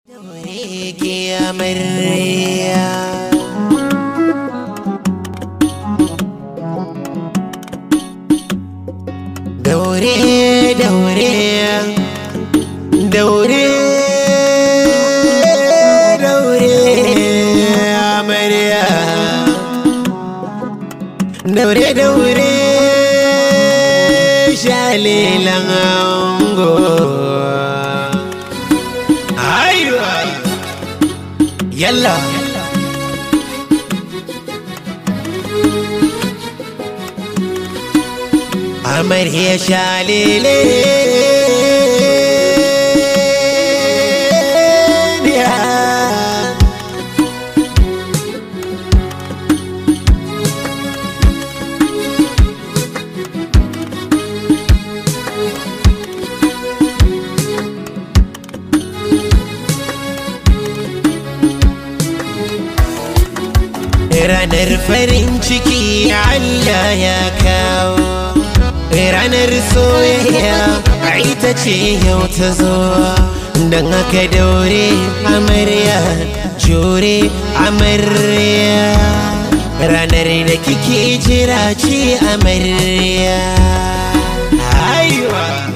Daure ke amarya. Daure, daure, daure, daure amarya. Daure, daure, shalilan ango. Aiwa! Yalla! Amarya shalele. Ranar farin ciki Allah ya kawo, ranar soyayya ita ce yau ta zo. Don haka daure amarya, jure amarya, ranar da kike jira ce amarya. Aiwa!